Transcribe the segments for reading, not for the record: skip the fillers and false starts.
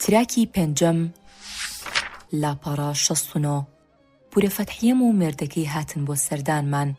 تراکی پێنجەم، لاپەڕە 69. پورە فەتحیەم و مێردەکەی هاتن بۆ سەردانمان،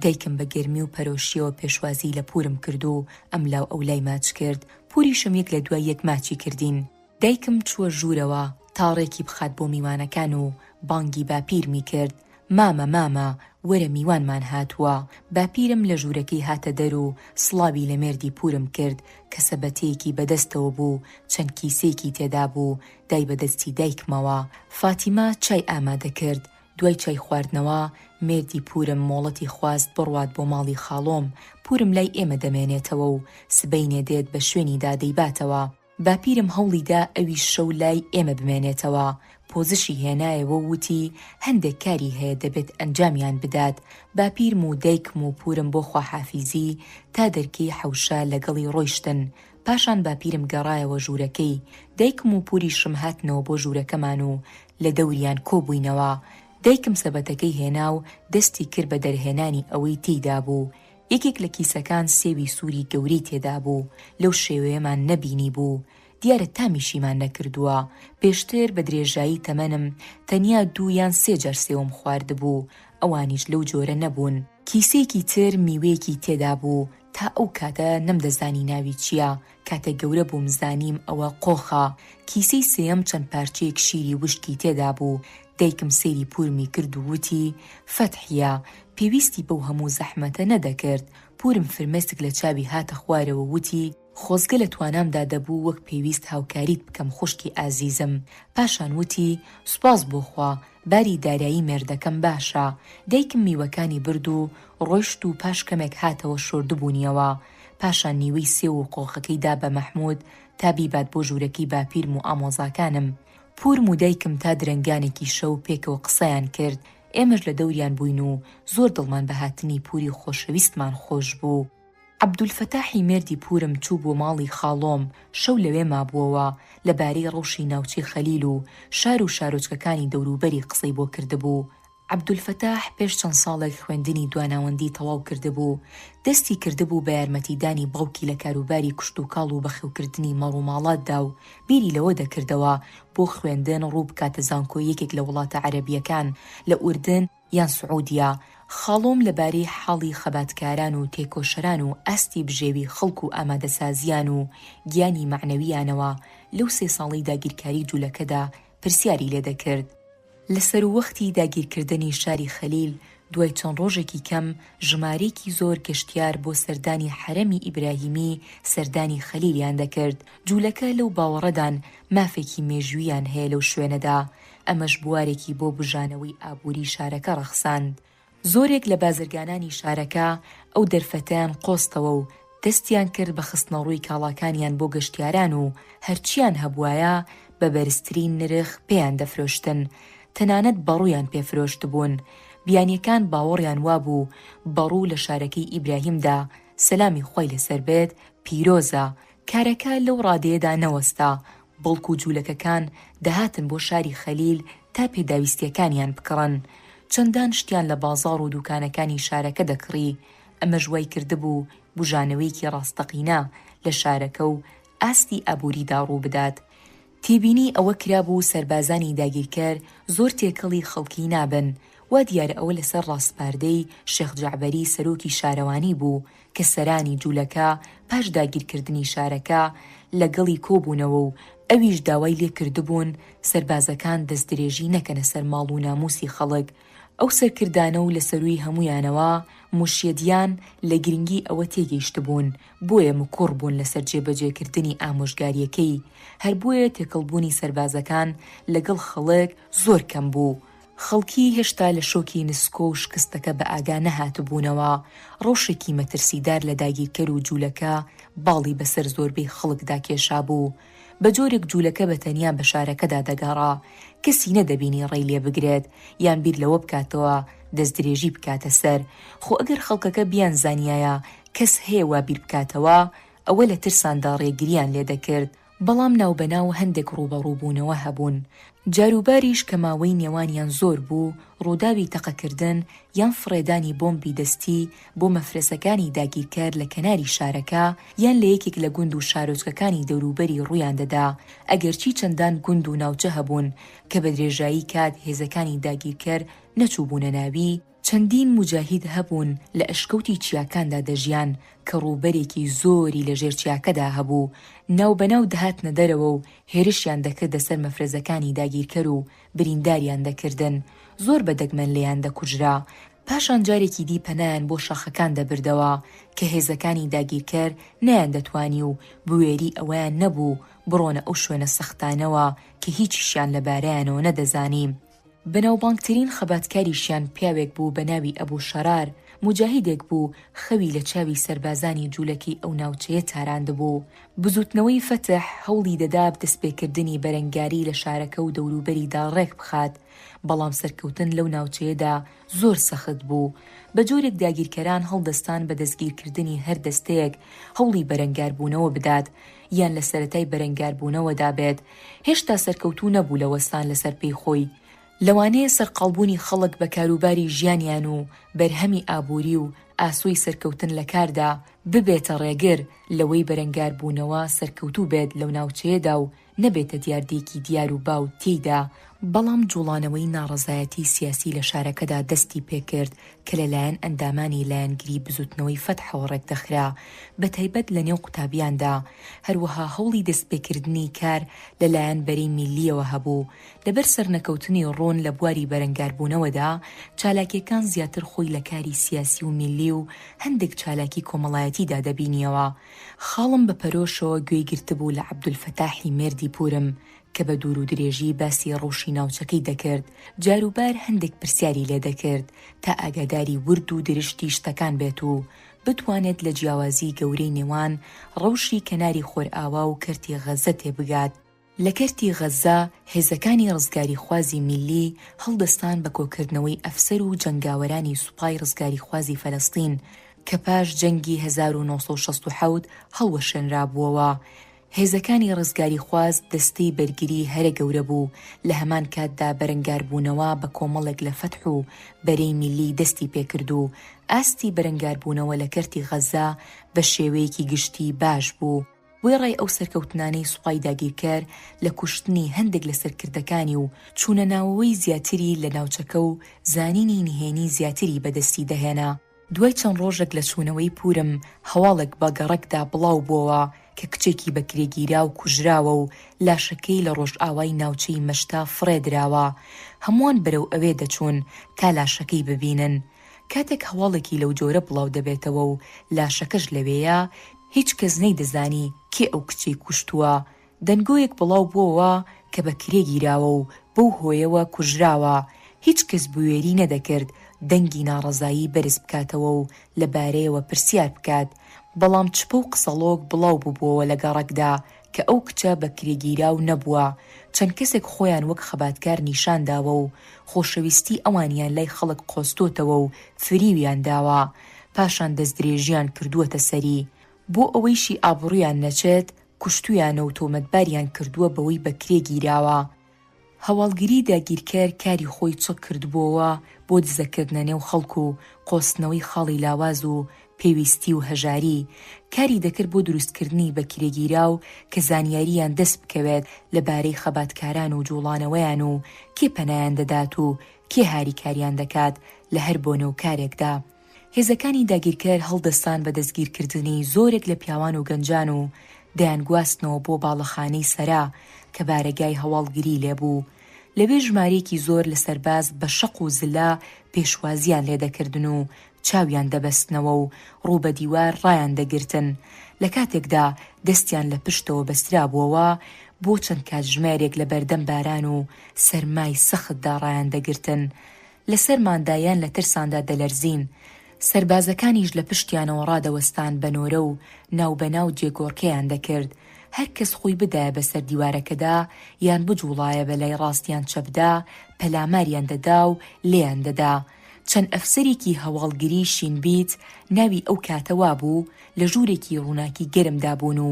دایکم بە گەرمی و پەرۆشیەوە پێشوازی لە پورم کرد و ئەملاو ئەولای ماچ کرد، پوریشم یەک لە دوای یەک ماچی کردین. دایکم چووە ژوورەوە تا ڕێکی بخات بۆ میوانەکان و بانگی باپیرمی کرد، مامە مامە وەرە میوانمان هاتووە، باپیرم لە ژوورەکەی هاتە دەر و سڵاوی لە مێردی پوورم کرد کە سەبەتەیەکی بە دەستەوە بوو چەند کیسەیەکی تێدا بوو دای بە دەستی دایکمەوە. فاتیمە چای ئامادە کرد، دوای چای خواردنەوە مێردی پوورم مۆڵەتی خواست بڕوات بۆ ماڵی خاڵۆم، پوورم لای ئێمە دەمێنێتەوە و سبەینێ دێت بە شوێنیدا دەیباتەوە. باپیرم هەوڵی دا ئەویش شەو لای ئێمە بمێنێتەوە، پۆزشی هێنایەوە و وتی هەندێک کاری هەیە دەبێت ئەنجامیان بدات، باپیرم و دایکم و پورم بۆ خواحافیزی تا دەرکەی حەوشە لەگەڵی ڕۆیشتن، پاشان باپیرم گەڕایەوە ژوورەکەی، دایکم و پوریشم هاتنەوە بۆ ژوورەکەمان و لە دەوریان کۆبووینەوە، دایکم سەبەتەکەی هێنا و دەستی کرد بە دەرهێنانی ئەوەی تێیدا بوو، یەکێک لە کیسەکان سێوی سووری گەورەی تێدابوو، لەو شێوەیەمان نەبینیبوو. دیارە تامیشیمان نەکردووە. پێشتر بە درێژایی تەمەنم تەنیا دوو یان سێ جار سێوم خواردبوو، ئەوانیش لەو جۆرە نەبوون. کیسەیەکی تر میوەیەکی تێدابوو، تا ئەو کاتە نەمدەزانی ناوی چییە، کاتێک گەورە بووم زانیم ئەوە قۆخە. کیسەی سێیەم چەند پارچەیەک شیری وشکی تێدابوو. دایکم سەیری پوورمی کرد و وتی، فەتحیە، پێویستی بەو هەموو زەحمەتە نەدەکرد. پوورم فرمێسک لە چاوی هاتە خوارەوە و وتی، خۆزگە لە توانامدا دەبوو وەک پێویست هاوکاریت بکەم خوشکی ئازیزم. پاشان وتی، سوپاس بۆ خوا، باری دارایی مێردەکەم باشە. دایکم میوەکانی برد و ڕۆیشت و پاش کەمێک هاتەوە شۆردبوونیەوە. پاشان نیوەی سێو و قۆخەکەی دا بە مەحموود تا بیبات بۆ ژوورەکەی باپیرم و ئامۆزاکانم. پوورم و دایکم تا درەنگانێکی شەو پێکەوە قسەیان کرد، ئێمەش لە دەوریان بووین و زۆر دڵمان بە هاتنی پووری خۆشەویستمان خۆش بوو. عەبدولفەتاحی مێردی پوورم چوو بۆ ماڵی خاڵۆم، شەو لەوێ مابووەوە، لە بارەی ڕەوشی ناوچەی خەلیل و شار و شارۆچکەکانی دەوروبەری قسەی بۆ کردبوو. عەبدولفەتاح پێش چەند ساڵێک خوێندنی دواناوەندی تەواو کردبوو، دەستی کردبوو بە یارمەتیدانی باوکی لە کاروباری کشتوکاڵ و بەخێوکردنی مەڕ و ماڵاتدا و بیری لەوە دەکردەوە بۆ خوێندن ڕوو بکاتە زانکۆی یەکێک لە وڵاتە عەرەبییەکان لە ئوردن یان سعودیە. خاڵۆم لەبارەی حاڵی خەباتکاران و تێکۆشەران و ئاستی بژێوی خەڵک و ئامادەسازییان و گیانی مەعنەوییانەوە لەو سێ ساڵەی داگیرکاری جولەکەدا پرسیاری لێدەکرد. لە سەروەختی داگیرکردنی شاری خەلیل، دوای چەند ڕۆژێکی کەم ژمارەیەکی زۆر گەشتیار بۆ سەردانی حەرەمی ئیبراهیمی سەردانی خەلیلیان دەکرد، جوولەکە لەو باوەڕەدان مافێکی مێژووییان هەیە لەو شوێنەدا، ئەمەش بوارێکی بۆ بوژانەوەی ئابووری شارەکە ڕەخساند. زۆرێک لە بازرگانانی شارەکە ئەو دەرفەتەیان قۆستەوە و دەستیان کرد بە خستنەڕووی کاڵاکانیان بۆ گەشتیاران و هەرچیان هەبوایە بە بەرزترین نرخ پێیان دەفرۆشتن، تەنانەت بەڕوویان پێ فرۆشتبوون. بیانییەکان باوەڕیان وابوو بەڕوو لە شارەکەی ئیبراهیمدا، سەلامی خوای لەسەر بێت، پیرۆزە. کارەکە لەو ڕادەیەدا نەوەستا، بەڵکو جوولەکەکان دەهاتن بۆ شاری خەلیل تا پێداویستییەکانیان بکڕن. چەندان شتیان لە بازاڕ و دووکانەکانی شارەکە دەکڕی، ئەمەش وای کردبوو بوژانەوەیەکی ڕاستەقینە لە شارەکە و ئاستی ئابووریدا ڕووبدات. تێبینی ئەوە کرابوو سەربازانی داگیرکەر زۆر تێکەڵی خەڵکی نابن، وا دیارە ئەوە لەسەر ڕاسپاردەی شێخ جەعبەری سەرۆکی شارەوانی بوو کە سەرانی جولەکە پاش داگیرکردنی شارەکە لەگەڵی کۆبوونەوە و ئەویش داوای لێکردبوون سەربازەکان دەستدرێژی نەکەنە سەر ماڵ و ناموسی خەڵک. ئەو سەرکردانە و لەسەرووی هەموویانەوە موشیەدیان لە گرنگی ئەوە تێگەیشتبوون بۆیە مکوڕ بوون لەسەر جێبەجێکردنی ئامۆژگارییەکەی، هەر بۆیە تێکەڵبوونی سەربازەکان لەگەڵ خەڵک زۆر کەم بوو. خەڵکی هێشتا لە شۆکی نسکۆ و شکستەکە بە ئاگا نەهاتبوونەوە، ڕەوشێکی مەترسیدار لە داگیرکەر و جوولەکە باڵی بەسەر زۆربەی خەڵکدا کێشابوو. بە جۆرێک جوولەکە بە تەنیا بە شارەکەدا دەگەڕا، کەسی نەدەبینی ڕێی لێ بگرێت یان بیر لەوە بکاتەوە دەستدرێژی بکاتە سەر، خۆ ئەگەر خەڵکەکە بیانزانیایە کەس هەیە وا بیر بکاتەوە، ئەوە لە ترساندا ڕێگرییان لێ دەکرد. بەڵام ناوبەناو هەندێک ڕووبەڕووبوونەوە هەبوون. جاروباریش کە ماوەی نێوانیان زۆر بوو، ڕووداوی تەقەکردن یان فڕێدانی بۆمبی دەستی بۆ مەفرەزەکانی داگیرکەر لە کەناری شارەکە یان لە یەکێک لە گوند و شارۆچکەکانی دەوروبەری ڕوویان دەدا، ئەگەرچی چەندان گوند و ناوچە هەبوون کە بە درێژایی کات هێزەکانی داگیرکەر نەچووبوونە ناوی، چەندین موجاهید هەبوون لە ئەشکەوتی چیاکاندا دەژیان کە ڕووبەرێکی زۆری لە ژێر چیاکەدا هەبوو، ناوبەناو دەهاتنە دەرەوە و هێرشیان دەکردە سەر مەفرەزەکانی داگیرکەر و برینداریان دەکردن، زۆر بە دەگمەن لێیان دەکوژرا. پاشان جارێکی دی پەنایان بۆ شاخەکان دەبردەوە کە هێزەکانی داگیرکەر نەیاندەتوانی و بوێری ئەوەیان نەبوو بڕۆنە ئەو شوێنە سەختانەوە کە هیچیشیان لەبارەیانەوە نەدەزانی. بەناوبانگترین خەباتکاریشیان پیاوێک بوو بە ناوی ئەبو شەرار، موجاهیدێک بوو خەوی لە چاوی سەربازانی جولەکەی ئەو ناوچەیە تاراندبوو. بزووتنەوەی فەتح هەوڵی دەدا دەستپێکردنی بەرەنگاری لە شارەکە و دەوروبەریدا ڕێک بخات، بەڵام سەرکەوتن لەو ناوچەیەدا زۆر سەخت بوو. بە جۆرێک داگیرکەران هەڵدەستان بە دەستگیرکردنی هەر دەستەیەک هەوڵی بەرەنگاربوونەوە بدات یان لە سەرەتای بەرەنگاربوونەوەدا بێت، هێشتا سەرکەوتوو نەبوو لە وەستان لەسەر پێی خۆی. لەوانەیە سەرقاڵبوونی خەڵک بە کاروباری ژیانیان و بەرهەمی ئابووری و ئاسۆی سەرکەوتن لە کاردا، ببێتە ڕێگر لەوەی بەرەنگاربوونەوە سەرکەوتوو بێت لەو ناوچەیەدا و نەبێتە دیاردەیەکی دیار و باو تێیدا، بەڵام جوڵانەوەی ناڕەزایەتی سیاسی لە شارەکەدا دەستی پێکرد کە لەلایەن ئەندامانی لایەنگری بزوتنەوەی فەتحەوە ڕێکدەخرا، بەتایبەت لەنێو قوتابیاندا، هەروەها هەوڵی دەستپێکردنی کار لەلایەن بەرەی میللیەوە هەبوو. لەبەر سەرنەکەوتنی ڕوون لە بواری بەرەنگاربوونەوەدا، چالاکیەکان زیاتر خۆی لە کاری سیاسی و میللی و هەندێک چالاکی کۆمەڵایەتیدا دەبینیەوە. خاڵم بە پەرۆشەوە گوێی گرتبوو لە عەبدولفەتاحی مێردی پوورم کە بە دوور و درێژی باسی ڕەوشی ناوچەکەی دەکرد، جاروبار هەندێک پرسیاری لێ دەکرد تا ئاگاداری ورد و درشتی شتەکان بێت و بتوانێت لە جیاوازیی گەورەی نێوان ڕەوشی کەناری خۆرئاوا و کەرتی غەززە تێبگات. لە کەرتی غەززە هێزەکانی ڕزگاریخوازی میللی هەڵدەستان بە کۆکردنەوەی ئەفسەر و جەنگاوەرانی سوپای ڕزگاریخوازی فەلەستین کە پاش جەنگی 1967 هەڵوەشێنرابووەوە. هێزەکانی ڕزگاریخواز دەستەی بەرگری هەرە گەورە بوو، لە هەمان کاتدا بەرەنگاربوونەوە بە کۆمەڵێک لە فەتح و بەرەی میللی دەستی پێکرد و ئاستی بەرەنگاربوونەوە لە کەرتی غەززە بە شێوەیەکی گشتی باش بوو. وێڕای ئەو سەرکەوتنانەی سوپای داگیرکەر لە کوشتنی هەندێک لە سەرکردەکانی و چوونە ناوەوەی زیاتری لە ناوچەکە و زانینی نهێنی زیاتری بەدەستی دەهێنا. دوای چەند ڕۆژێک لە چوونەوەی پوورم هەواڵێک بە گەڕەکدا بڵاو بۆوە کە کچێکی بەکرێگیراو کوژراوە و لاشەکەی لە ڕۆژئاوای ناوچەی مەشتا فڕێ دراوە. هەمووان بەرەو ئەوێ دەچوون تا لاشەکەی ببینن. کاتێک هەواڵێکی لەو جۆرە بڵاو دەبێتەوە و لاشەکەش لەوێیە، هیچ کەس نەیدەزانی کێ ئەو کچەی کوشتووە. دەنگۆیەک بڵاو بووەوە کە بە کرێ گیراوە و بەو هۆیەوە کوژراوە. هیچ کەس بوێری نەدەکرد دەنگی ناڕەزایی بەرز بکاتەوە و لە بارەیەوە پرسیار بکات. بەڵام چپە و قسەڵۆک بڵاو ببووەوە لە گەڕەکدا کە ئەو کچە بە کرێگیراو نەبووە، چەند کەسێک خۆیان وەک خەباتکار نیشان داوە و خۆشەویستی ئەوانیان لای خەڵک قۆستۆتەوە و فریویان داوە، پاشان دەستدرێژیان کردووەتە سەری. بۆ ئەوەیشی ئابڕوویان نەچێت، کوشتوویانە و تۆمەتباریان کردووە بەوەی بە کرێ گیراوە. هەواڵگری داگیرکەر کاری خۆی چڕ کردبۆوە بۆ دزەکردنە نێو خەڵک و قۆستنەوەی خاڵی لاواز و پێویستی و هەژاری، کاری دەکرد بۆ دروستکردنی بەکرێگیراو کە زانیارییان دەست بکەوێت لە بارەی خەباتکاران و جوڵانەوەیان و کێ پەنایان دەدات و کێ هاریکاریان دەکات لە هەر بۆنە و کارێکدا. هێزەکانی داگیرکەر هەڵدەستان بە دەستگیرکردنی زۆرێک لە پیاوان و گەنجان و دەیانگواستنەوە بۆ باڵەخانەی سەرا کە بارەگای هەواڵگری لێبوو. لەوێ ژمارەیەکی زۆر لە سەرباز بە شەق و زلە پێشوازییان لێدەکردن و چاویان دەبەستنەوە و ڕوو بە دیوار ڕایاندەگرتن لە کاتێکدا دەستیان لە پشتەوە بەسترابووەوە بۆ چەند کاتژمێرێک لە بەردەم باران و سەرمای سەختدا ڕایاندەگرتن لە سەرماندا یان لە ترساندا دەلەرزین. سەربازەکانیش لە پشتیانەوە ڕادەوەستان بە نۆرە و ناوبەناو جێگۆڕکێیان دەکرد. هەر کەس خۆی بدایە بەسەر دیوارەکەدا یان بجووڵایە بە لای ڕاست یان چەپدا، پەلاماریان دەدا و لێیان دەدا. چەند ئەفسەرێکی هەواڵگریی شینبیت، ناوی ئەو کاتە وابوو، لە ژوورێکی ڕووناکی گەرمدا بوون و.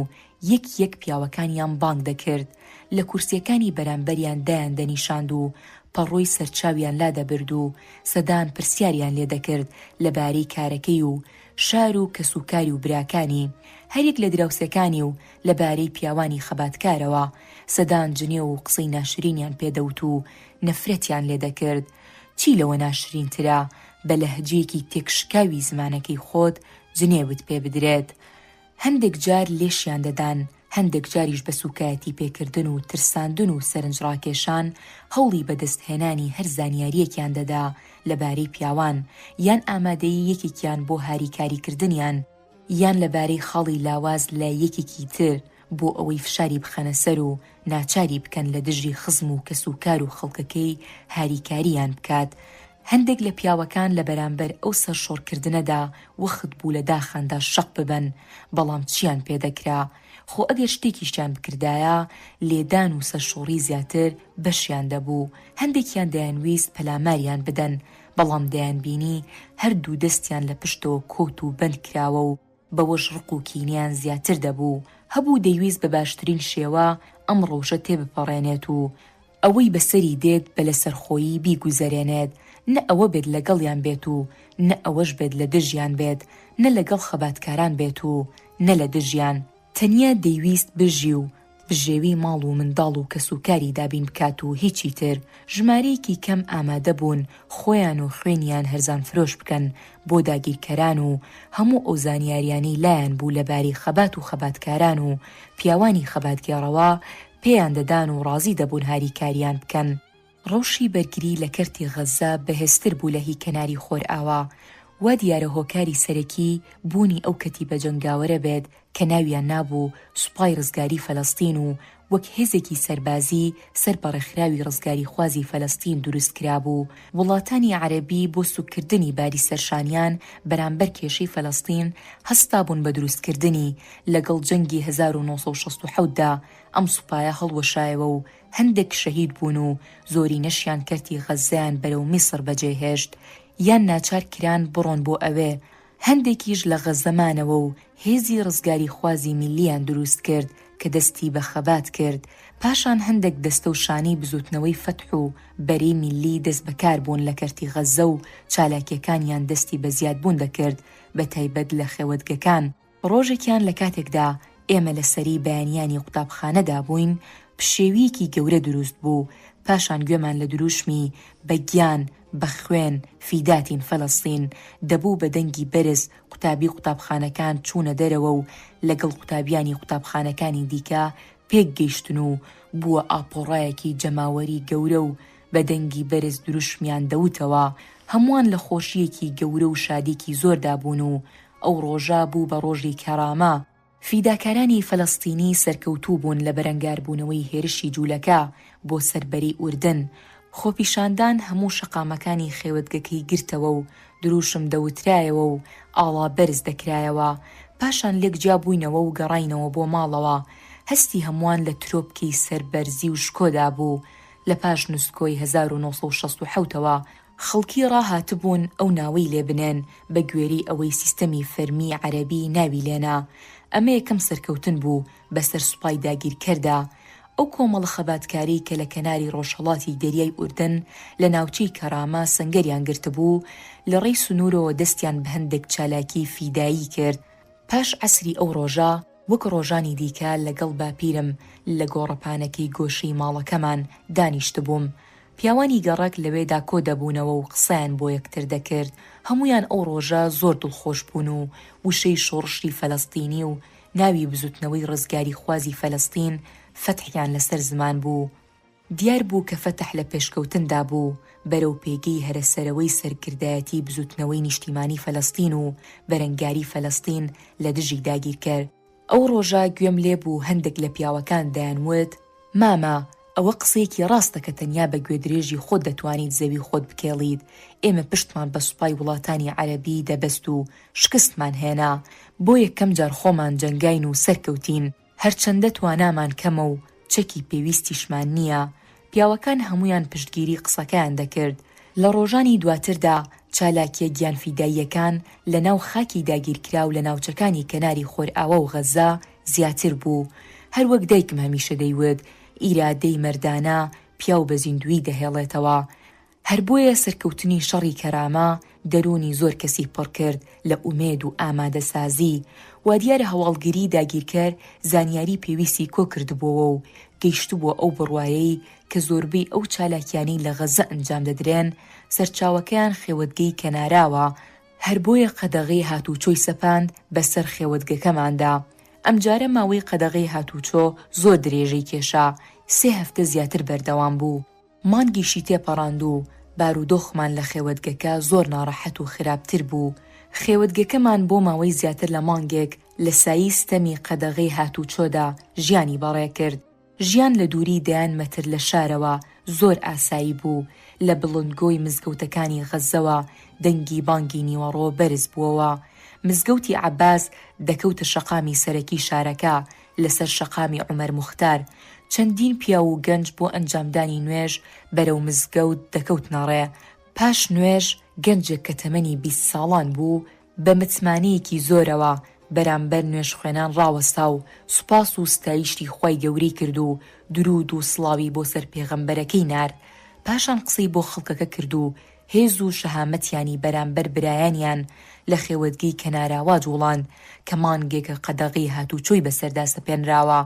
یەک یەک پیاوەکانیان بانگ دەکرد، لە کورسیەکانی بەرامبەریان دایان دەنیشاند و پەڕۆی سەرچاویان لادەبرد و سەدان پرسیاریان لێ دەکرد لە بارەی کارەکەی و شار و کەسوکاری و براکانی هەریەک لە دراوسێکانی و لە بارەی پیاوانی خەباتکارەوە سەدان جنێو و قسەی ناشرینیان پێ دەوت و نەفرەتیان لێ دەکرد. چی لەوە ناشرینترە بە لەهجەیەکی تێکشکاوی زمانەکەی خۆت جنێوت پێ بدرێت؟ هەندێک جار لێشیان دەدان، هەندێک جاریش بە سووکایەتی پێکردن و ترساندن و سەرنجڕاکێشان هەوڵی بەدەستهێنانی هەر زانیارییەکیان دەدا لەبارەی پیاوان، یان ئامادەیی یەکێکیان بۆ هاریکاریکردنیان، یان لەبارەی خاڵی لاواز لای یەکێکی تر بۆ ئەوەی فشاری بخەنە سەر و ناچاری بکەن لە دژی خزم و کەسوکار و خەڵکەکەی هاریکارییان بکات. هەندێک لە پیاوەکان لە بەرامبەر ئەو سەرشۆڕکردنەدا وەخت بوو لە داخاندا شەق ببەن، بەڵام چییان پێ دەکرا؟ خۆ ئەگەر شتێکیشیان بکردایە لێدان و سەرشۆڕی زیاتر بەشیان دەبوو. هەندێکیان دەیانویست پەلاماریان بدەن، بەڵام دەیانبینی هەردوو دەستیان لە پشتەوە کۆت و بەند کراوە و بەوەش ڕق و کینەیان زیاتر دەبوو. هەبوو دەیویست بە باشترین شێوە ئەم ڕەوشە تێبپەڕێنێت و ئەوەی بەسەری دێت بە لەسەرخۆیی بیگوزەرێنێت، نە ئەوە بێت لەگەڵیان بێت و نە ئەوەش بێت لە دژیان بێت، نە لەگەڵ خەباتکاران بێت و نە لە دژیان. تەنیا دەیویست بژی و بژێوی ماڵ و منداڵ و کەسوکاری دابین بکات و هیچی تر، ژمارەیەکی کەم ئامادە بوون خۆیان و خوێنیان هەرزانفرۆش بکەن بۆ داگیرکەران و هەموو ئەو زانیاریانەی لایان بوو لەبارەی خەبات و خەباتکاران و پیاوانی خەباتگێڕەوە پێیان دەدان و ڕازی دەبوون هاریکاریان بکەن. ڕەوشی بەرگری لە کەرتی غەززە بەهێزتر بوو لە هی کەناری خۆرئاوا. وا دیارە هۆکاری سەرەکی بوونی ئەو کەتیبە جەنگاوەرە بێت کە ناویان نابوو سوپای ڕزگاری فەلەستین و وەک هێزێکی سەربازی سەر بە ڕێکخراوی ڕزگاریخوازی فەلەستین دروست کرابوو. وڵاتانی عەرەبی بۆ سوککردنی باری سەرشانیان بەرامبەر کێشەی فەلەستین هەستابوون بە دروستکردنی، لەگەڵ جەنگی 1967 دا ئەم سوپایە هەڵوەشایەوە و هەندێک شەهید بوون و زۆرینەشیان کەرتی غەززەیان بەرەو میسر بەجێهێشت یان ناچار کران بڕۆن بۆ ئەوێ، هەندێکیش لە غەززە مانەوە و هێزی ڕزگاریخوازی میللیان دروست کرد کە دەستی بە خەبات کرد، پاشان هەندێک دەستە و شانەی بزوتنەوەی فەتح و بەرەی میللی دەست بەکار بوون لە کەرتی غەززە و چالاکیەکانیان دەستی بە زیادبوون دەکرد بە تایبەت لە خێوەتگەکان. ڕۆژێکیان لە کاتێکدا ئێمە لە سەری بەیانیانی قوتابخانەدا بووین، پشێوییەکی گەورە دروست بوو، پاشان گوێمان لە دروشمی، بە گیان، بە خوێن، فیداتین فەلەستین، دەبوو بە دەنگی بەرز قوتابی قوتابخانەکان چوونە دەرەوە و لەگەڵ قوتابیانی قوتابخانەکانی دیکە پێک گەیشتن و بووە ئاپۆڕایەکی جەماوەری گەورە و بە دەنگی بەرز دروشمیان دەوتەوە، هەمووان لە خۆشییەکی گەورە و شادیکی زۆردا بوون و ئەو ڕۆژە بوو بە ڕۆژی کەرامە. فیداکارانی فەلەستینی سەرکەوتوو بوون لە بەرەنگاربوونەوەی هێرشی جوولەکە بۆ سەر بەرەی ئوردن. خۆپیشاندان هەموو شەقامەکانی خێوەتگەکەی گرتەوە و دروشم دەوترایەوە و ئاڵا بەرز دەکرایەوە. پاشان لێک جیا بووینەوە و گەڕاینەوە بۆ ماڵەوە. هەستی هەمووان لە ترۆپکی سەربەرزی و شکۆدا بوو. لە پاش نسکۆی 1967 ەوە خەڵکی ڕاهاتبوون ئەو ناوەی لێ بنێن بە گوێرەی ئەوەی سیستەمی فەرمیی عەرەبی ناوی لێنا. ئەمە یەکەم سەرکەوتن بوو بەسەر سوپای داگیرکەردا. ئەو کۆمەڵە خەباتکارەی کە لە کەناری ڕۆژهەڵاتی دەریای ئوردن لە ناوچەی کەرامە سەنگەریان گرتبوو، لە ڕێی سنوورەوە دەستیان بە هەندێک چالاکیی فیدایی کرد. پاش عەسری ئەو ڕۆژە، وەک ڕۆژانی دیکە لەگەڵ باپیرم لە گۆڕەپانەکەی گۆشەی ماڵەکەمان دانیشتبووم. پیاوانی گەڕەک لەوێدا کۆ دەبوونەوە و قسەیان بۆ یەکتر دەکرد. هەموویان ئەو ڕۆژە زۆر دڵخۆش بوون و وشەی شۆڕشی فەلەستینی و ناوی بزوتنەوەی ڕزگاریخوازی فەلەستین فەتحیان لەسەر زمان بوو. دیار بوو کە فەتح لە پێشکەوتندا بوو بەرەو پێگەی هەرە سەرەوەی سەرکردایەتی بزوتنەوەی نیشتیمانی فەلەستین و بەرەنگاری فەلەستین لە دژی داگیرکەر. ئەو ڕۆژە گوێم لێ بوو هەندێک لە پیاوەکان دەیانوت، مامە، ئەوە قسەیەکی ڕاستە کە تەنیا بە گوێدرێژی خۆت دەتوانیت زەوی خۆت بکێڵیت، ئێمە پشتمان بە سوپای وڵاتانی عەرەبی دەبەست و شکستمان هێنا. بۆ یەکەم جار خۆمان جەنگاین و سەرکەوتین. هەرچەندە توانامان کەمە و چەکی پێویستیشمان نییە، پیاوەکان هەموویان پشتگیری قسەکەیان دەکرد. لە ڕۆژانی دواتردا چالاکییە گیانفیداییەکان لە ناو خاکی داگیرکراو لە ناوچەکانی کەناری خۆرئاوا و غەززە زیاتر بوو. هەر وەک دایکم هەمیشە دەیوت، ئیرادەی مەردانە پیاو بە زیندوویی دەهێڵێتەوە. هەر بۆیە سەرکەوتنی شەڕی کەرامە دەروونی زۆر کەسی پڕ کرد لە ئومێد و ئامادەسازی. وادیارە هەواڵگری داگیرکەر زانیاری پێویستی کۆکردبۆوە و گەیشتبووە ئەو بڕوایەی کە زۆربەی ئەو چالاکیانەی لە غەززە ئەنجام دەدرێن سەرچاوەکەیان خێوەتگەی کەناراوە، هەر بۆیە قەدەغەی هاتووچۆی سەپاند بەسەر خێوەتگەکەماندا. ئەمجارە ماوەی قەدەغەی هاتووچۆ زۆر درێژەی کێشا، سێ هەفتە زیاتر بەردەوام بوو. مانگیشی تێپەڕاند و بارودۆخمان لە خێوەتگەکە زۆر ناڕەحەت و خراپتر بوو. خێوەتگەکەمان بۆ ماوەی زیاتر لە مانگێک لە سایەی ستەمی قەدەغەی هاتووچۆدا ژیانی بەڕێکرد. ژیان لە دووری دەیان مەتر لە شارەوە زۆر ئاسایی بوو، لە بڵندگۆی مزگەوتەکانی غەززەوە دەنگی بانگی نیوەڕۆ بەرز بووەوە. مزگەوتی عەباس دەکەوتە شەقامی سەرەکی شارەکە، لەسەر شەقامی عومەر موختار. چەندین پیاو و گەنج بۆ ئەنجامدانی نوێژ بەرەو مزگەوت دەکەوتنە ڕێ. پاش نوێژ گەنجێک کە تەمەنی 20 ساڵان بوو، بە متمانەیەکی زۆرەوە بەرامبەر نوێژخوێنان ڕاوەستا و سوپاس و ستایشتی خوای گەورەی کرد و دروود و سڵاوی بۆ سەر پێغەمبەرەکەی نارد، پاشان قسەی بۆ خەڵکەکە کرد و هێز و شەهامەتیانی بەرامبەر برایانیان لە خێوەتگەی کەناراوا جوڵاند کە مانگێکە قەدەغەی هاتوچۆی بەسەردا سەپێنراوە.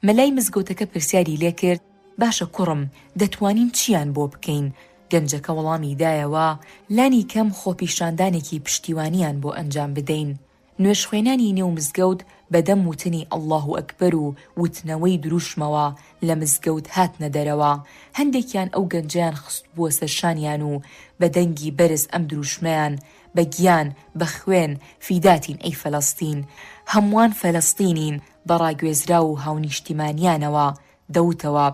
مەلای مزگەوتەکە پرسیاری لێکرد، باشە کوڕم دەتوانین چییان بۆ بکەین؟ گەنجەکە وەڵامی دایەوە، لانی کەم خۆپیشاندانێکی پشتیوانیان بۆ ئەنجام بدەین. نوێژخوێنانی نێو مزگەوت بە دەم وتنی اللە اکبر و وتنەوەی دروشمەوە لە مزگەوت هاتنە دەرەوە، هەندێکیان ئەو گەنجەیان خستبووە سەر شانیان و بە دەنگی بەرز ئەم دروشمەیان بە گیان، بە خوێن، فیداتین ئەی فەلەستین، هەمووان فەلەستینین بە ڕاگوێزراو و هاونیشتیمانیانەوە دەوتەوە.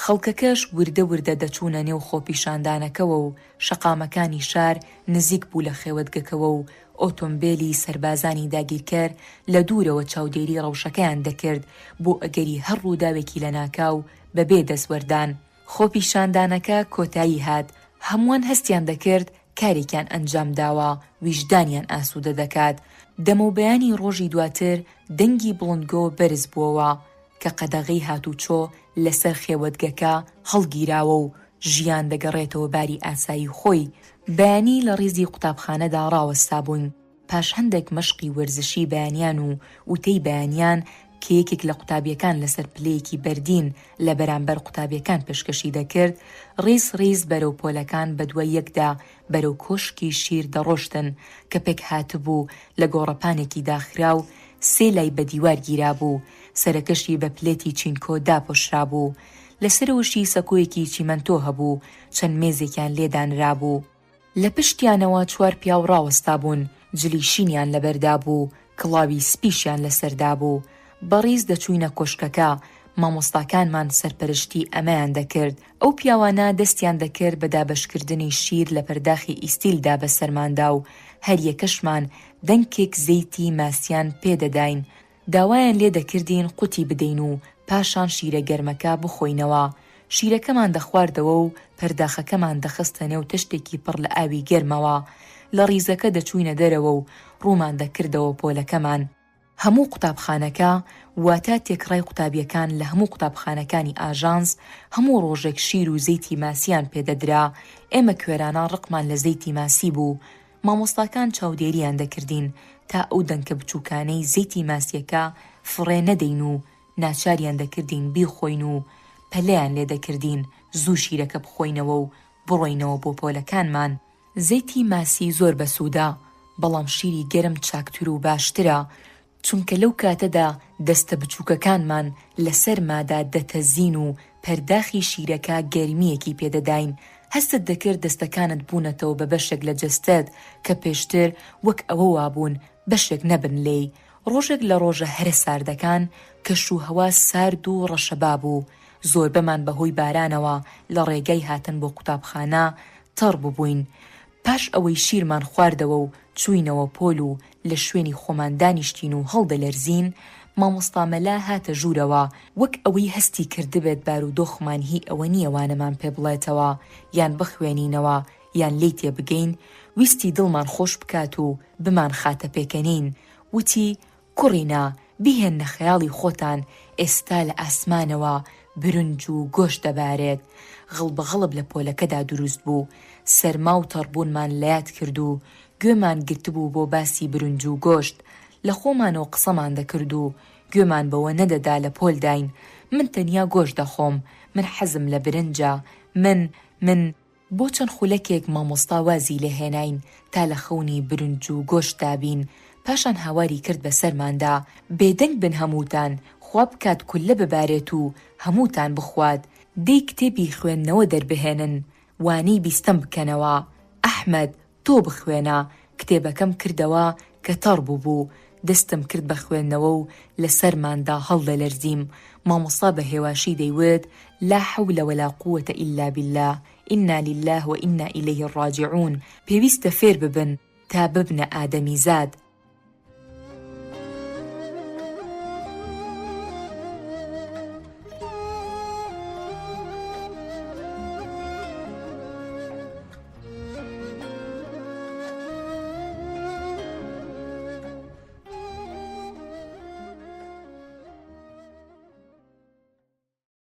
خەڵکەکەش وردە وردە دەچوونە نێو خۆپیشاندانەکەوە و شەقامەکانی شار نزیک بوو لە خێوەتگەکەوە و ئۆتۆمبێلی سەربازانی داگیرکەر لە دوورەوە چاودێری ڕەوشەکەیان دەکرد بۆ ئەگەری هەر ڕووداوێکی لەناکاو بەبێ دەستوەردان. خۆپیشاندانەکە کۆتایی هات، هەمووان هەستیان دەکرد کارێکیان ئەنجام داوە ویژدانیان ئاسوودە دەکات. دەمەوبەیانی ڕۆژی دواتر دەنگی بڵندگۆ بەرز بووەوە کە قەدەغەی هاتوچۆ لەسەر خێوەتگەکە هەڵگیراوە و ژیان دەگەڕێتەوە باری ئاسایی خۆی. بەیانی لە ڕیزی قوتابخانەدا ڕاوەستابووین. پاش هەندێک مەشقی وەرزشی بەیانیان و وتەی بەیانیان کە یەکێک لە قوتابیەکان لەسەر پلەیەکی بەردین لە بەرامبەر قوتابیەکان پێشکەشی دەکرد، ڕیز ڕیز بەرەو پۆلەکان بەدوای یەکدا بەرەو کۆشکی شیر دەڕۆشتن کە پێکهاتبوو لە گۆڕەپانێکی داخراو سێ لای بە دیوار گیرابوو، سەرەکەشی بە پلێتی چینکۆ داپۆشرابوو. لە سەرەوەشی سەکۆیەکی چیمەنتۆ هەبوو، چەند مێزێکیان لێ دانرابوو. لە پشتیانەوە چوار پیاو ڕاوەستابوون، جلی شینیان لەبەردا بوو، کڵاوی سپیشیان لەسەردا بوو. بە ڕیز دەچووینە کۆشکەکە، مامۆستاکانمان سەرپەرشتی ئەمەیان دەکرد. ئەو پیاوانە دەستیان دەکرد بە دابەشکردنی شیر لە پەرداخی ئیستیلدا بەسەرماندا و هەریەکەشمان دەنکێک زەیتی ماسیان پێ دەداین. داوایان لێ دەکردین قوتی بدەین و پاشان شیرە گەرمەکە بخۆینەوە. شیرەکەمان دەخواردەوە و پەرداخەکەمان دەخستە نێو تەشتێکی پڕ لە ئاوی گەرمەوە. لە ڕیزەکە دەچووینە دەرەوە و ڕوومان دەکردەوە پۆلەکەمان. هەموو قوتابخانەکە، واتە تێکڕای قوتابییەکان لە هەموو قوتابخانەکانی ئاژانس، هەموو ڕۆژێک شیر و زەیتی ماسییان پێ دەدرا. ئێمە کوێرانە ڕقمان لە زەیتی ماسی بوو. مامۆستاکان چاودێرییان دەکردین تا ئەو دەنکە بچووکانەی زەیتی ماسییەکە فڕێ نەدەین و ناچاریان دەکردین بیخۆین و پەلەیان لێ دەکردین زوو شیرەکە بخۆینەوە و بڕۆینەوە بۆ پۆلەکانمان. زەیتی ماسی زۆر بەسوودە، بەڵام شیری گەرم چاکتر و باشترە، چونکە لەو کاتەدا دەستە بچووکەکانمان لە سەرمادا دەتەزین و پەرداخی شیرەکە گەرمییەکی پێ دەداین، هەستت دەکرد دەستەکانت بوونەتەوە بە بەشێک لە جەستەت کە پێشتر وەک ئەوە وابوون بەشێک نەبن لێی. ڕۆژێک لە ڕۆژە هەرە ساردەکان، کەش و هەوا سارد و ڕەشەبا بوو، زۆربەمان بە هۆی بارانەوە لە ڕێگای هاتن بۆ قوتابخانە تەڕ ببووین. پاش ئەوەی شیرمان خواردەوە و چووینەوە پۆل و لە شوێنی خۆمان دانیشتین و هەڵدەلەرزین، مامۆستا مەلا هاتە ژوورەوە، وەک ئەوەی هەستی کردبێت بارودۆخمان هی ئەوە نییە وانەمان پێ بڵێتەوە یان بخوێنینەوە یان لێی تێبگەین، ویستی دڵمان خۆش بکات و بمانخاتە پێکەنین، وتی، کوڕینە! بیهێننە خەیاڵی خۆتان ئێستا لە ئاسمانەوە برنج و گۆشت دەبارێت. غڵبەغڵب لە پۆلەکەدا دروست بوو. سەرما و تەڕبوونمان لەیاد کرد و گوێمان گرتبوو بۆ باسی برنج و گۆشت. لە خۆمانەوە قسەمان دەکرد و گوێمان بەوە نەدەدا لە پۆلداین. من تەنیا گۆشت دەخۆم. من حەزم لە برنجە. من. من. بۆ چەند خولەکێک مامۆستا وازی لێ هێناین تا لە خەونی برنج و گۆشتدا بین، پاشان هاواری کرد بەسەرماندا، بێدەنگ بن هەمووتان، خوا بکات کوللە ببارێت و هەمووتان بخوات، دەی کتێبی خوێندنەوە دەربهێنن، وانەی بیستەم بکەنەوە. ئەحمەد، تۆ بخوێنە. کتێبەکەم کردەوە کە تەڕ بووبوو، دەستم کرد بە خوێندنەوە و لە سەرماندا هەڵدەلەرزیم. مامۆستا بە هێواشی دەیوت، لا حول ولا قوة الا باللە، انا للە و انا الیه راجعون، پێویستە فێر ببن تا ببنە ئادەمیزاد.